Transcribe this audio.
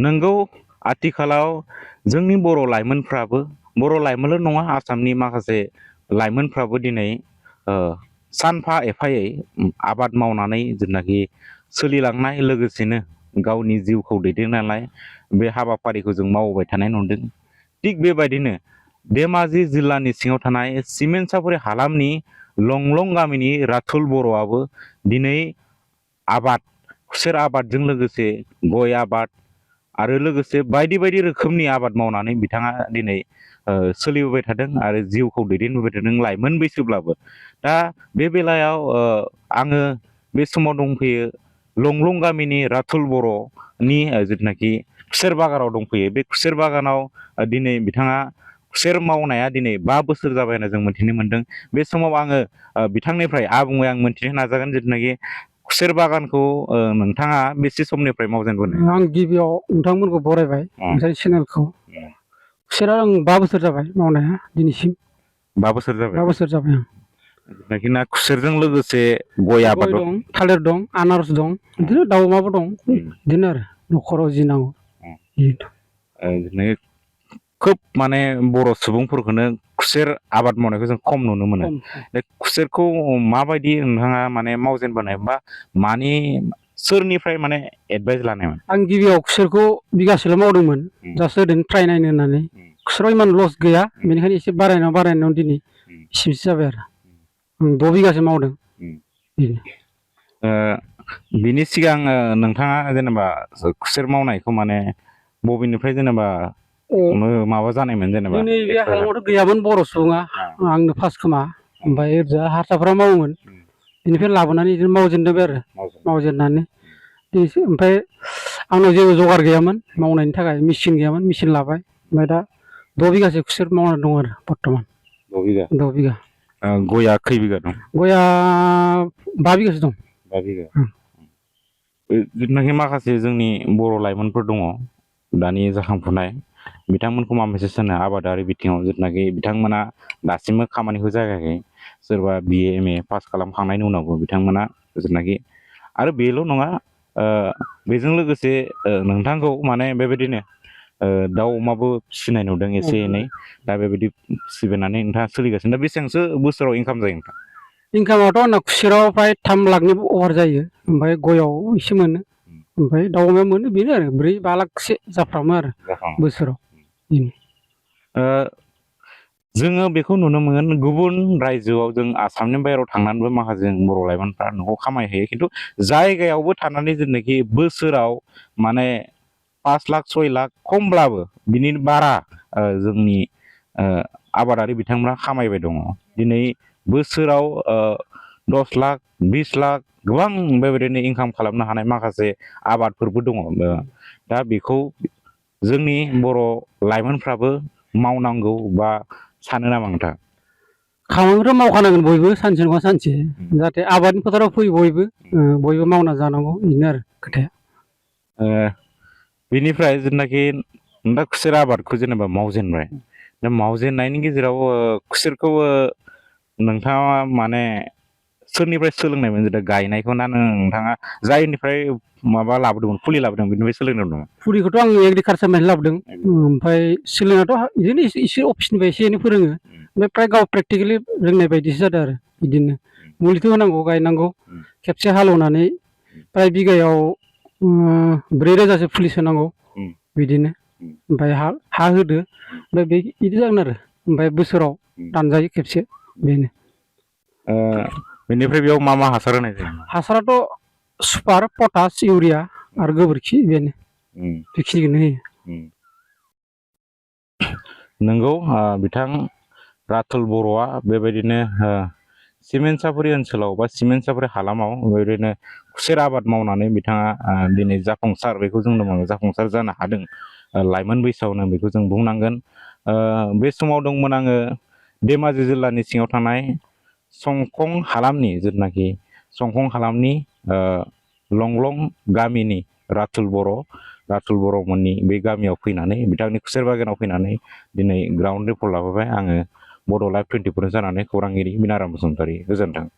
नोंगौ आथिखालाव जोंनि बर' लाइमोनल' नङा आसामनि माखासे लाइमोनफ्राबो दिनै ओ, सानफा एफायै आबाद मावनानै जेनाखि सोलिलांनाय लोगोसेनो गावनि जिउखौ दैदेननाय बे हाबाफारिखौ जों मावबाय थानाय नुदों। थिग बेबायदिनो धेमाजि जिल्लानि सिङाव थानाय सिमेन्ट सापरि हालामनि लंलं गामिनि राथुल बर'आबो दिनै खुसेर आबादजों लोगोसे गय आबाद आरो लोगोसे बायदि बायदि रोखोमनि आबाद मावनानै बिथाङा दिनै सोलिबोबाय थादों आरो जिउखौ दैदेनबोबाय थादों लाइमोन बैसोब्लाबो। दा बे बेलायाव आङो बे समाव दंफैयो लंलं गामिनि राथुल बर'नि जिथुनाखि खुसेर बागानाव दंफैयो। बे खुसेर बागानाव दिनै बिथाङा खुसेर मावनाया दिनै 5 बोसोर जाबाय होनना जों मोन्थिनो मोनदों। बे समाव आङो बिथांनिफ्राय आबुङै आं मोन्थिनो नाजागोन जिथुनाखि खुसेर बागानखौ नोंथाङा बेसे समनिफ्राय मावजेनबोनाय? आं गिबियाव नोंथांमोनखौ बरायबाय नोंथांनि चेनेलखौ। खुसेरा आं 5 बोसोर जाबाय मावनाया दिनैसिम। 5 बोसोर जाबाय। 5 बोसोर जाबाय आं। जिथुनाखि ना खुसेरजों लोगोसे गय आबाद दं, थालिर दं, आनारस दं, बिदिनो दाउ अमाबो दं, बिदिनो आरो न'खराव जि नांगौ। खोब माने बर' सुबुंफोरखौनो खुसेर आबाद मावनायखौ जों खम नुनो मोनो। बे खुसेरखौ माबायदि नोंथाङा माने मावजेनबोनाय बा सोरनिफ्राय माने एडभाइस लानायमोन? आं गिबियाव खुसेरखौ बिगासेल' मावदोंमोन, जास्ट ओरैनो ट्राय नायनो होननानै। खुसेराव इमान लस गैया, बेनिखायनो एसे बारायनायाव दिनै इसेसो जाबाय आरो। 6 बिगासो मावदों। बिनि सिगां नोंथाङा जेनेबा खुसेर मावनायखौ माने बबेनिफ्राय जेनेबा माबा जानायमोन जेनेबा? जोंनि बे हालामावथ' गैयामोन बर' सुबुङा, आंनो फार्स्ट खोमा। ओमफ्राय ओरैजा हारसाफ्रा मावोमोन, बेनिफ्राय लाबोनानै बिदिनो मावजेनदों आरो। मावजेननानै ओमफ्राय आंनाव जेबो जगार गैयामोन मावनायनि थाखाय, मेचिन गैयामोन, मेचिन लाबाय। ओमफ्राय दा 6 बिगासो खुसेर मावना दं आरो बर्थमान। 6 बिगा। गया खै बिगा दं? गया 5 बिगासो दं। 5 बिगा। जिथुनाखि माखासे जोंनि बर' लाइमोनफोर दङ दानि जाखांफुनाय, बिथांमोनखौ मा मेसेज होनो आबादारि बिथिङाव जिथुनाखि बिथांमोना दासिमबो खामानिखौ जागायाखै, सोरबा BA MA पास खालामखांनायनि उनावबो बिथांमोना जिथुनाखि आरो बेल' नङा, बेजों लोगोसे नोंथांखौ माने बेबायदिनो दाउ अमाबो फिसिनाय नुदों एसे एनै। दा बेबायदि फिसिबोनानै नोंथाङा सोलिगासिनो। दा बेसेबांसो बोसोराव इनकाम जायो नोंथां? इनकामाथ' आंना खुसेराव प्राय 3 लाखनि अभार जायो। ओमफ्राय गयाव एसे मोनो, ओमफ्राय दाउ अमायाव मोनो, बेनो आरो 4-5 लाखसो जाफ्रामो आरो बोसोराव। जोङो बेखौ नुनो मोनो गुबुन रायजोआव, जों आसामनि बाहेरायाव थांनानैबो माखासे बर' लाइमोनफ्रा न'आव खामायहैयो, खिन्थु जायगायावबो थानानै जेनाखि बोसोराव माने 5 लाख 6 लाख खमब्लाबो बिनि बारा जोंनि आबादारि बिथांमोना खामायबाय दङ। दिनै बोसोराव 10 लाख 20 लाख गोबां बेबायदिनो इनकाम खालामनो हानाय माखासे आबादफोरबो दङ। दा बेखौ जोंनि बर' लाइमोनफ्राबो मावनांगौ बा सानो नामा नोंथां? खामानिखौथ' मावखानांगोन बयबो सानसे नङा सानसे, जाहाथे आबादनि फोथाराव फैयो बयबो मावना जानांगौ, बेनो आरो खोथाया। बेनिफ्राय जेनाखि दा खुसेर आबादखौ जेनेबा मावजेनबाय, दा मावजेननायनि गेजेराव खुसेरखौ नोंथाङा माने सोरनिफ्राय सोलोंनायमोन? जेनेबा गायनायखौ ना नोंथाङा जायनिफ्राय माबा लाबोदोंमोन, फुलि लाबोदोंमोन, बेनिफ्राय सोलोंदोंमोन? फुलिखौथ' आं एग्रिकालसारनिफ्राय लाबोदों। ओमफ्राय सोलोंनायाथ' बिदिनो एसे अफिसनिफ्राय एसे एनै फोरोङो। ओमफ्राय प्राय गाव प्रेक्टिकेलि रोंनाय बायदिसो जादों आरो। बिदिनो मुलिथ' होनांगौ, गायनांगौ, खेबसे हालेवनानै प्राय बिगायाव 4,000सो फुलि सोनांगौ, बिदिनो। ओमफ्राय हा होदो, ओमफ्राय बिदि जागोन आरो। ओमफ्राय बोसोराव दानजायो खेबसे, बेनो। बेनिफ्राय बेयाव मा मा हासार होनाय जायो? हासाराथ' सुपार, पटास, इउरिया आरो गोबोरखि, बेनो। बेखिनिखौनो होयो। नंगौ, बिथां राथुल बर'आ बेबायदिनो सिमेन्ट सापरि ओनसोलाव बा सिमेन्ट सापरि हालामाव बेबायदिनो खुसेर आबाद मावनानै बिथाङा दिनै जाफुंसार, बेखौ जों जाफुंसार जानो हादों लाइमोन बैसोआवनो, बेखौ जों बुंनांगोन। बे समाव दंमोन आङो धेमाजि जिल्लानि सिङाव थानाय संखं हालामनि जिथुनाखि संखं हालामनि लंलं गामिनि राथुल बर'मोननि बे गामियाव फैनानै, बिथांनि खुसेर बागानाव फैनानै दिनै ग्राउन्ड रिपर्ट लाबोबाय। आङो बड' लाइभ 24 जानानै खौरांगिरि मिनाराम बसुमतारी। गोजोन्थों।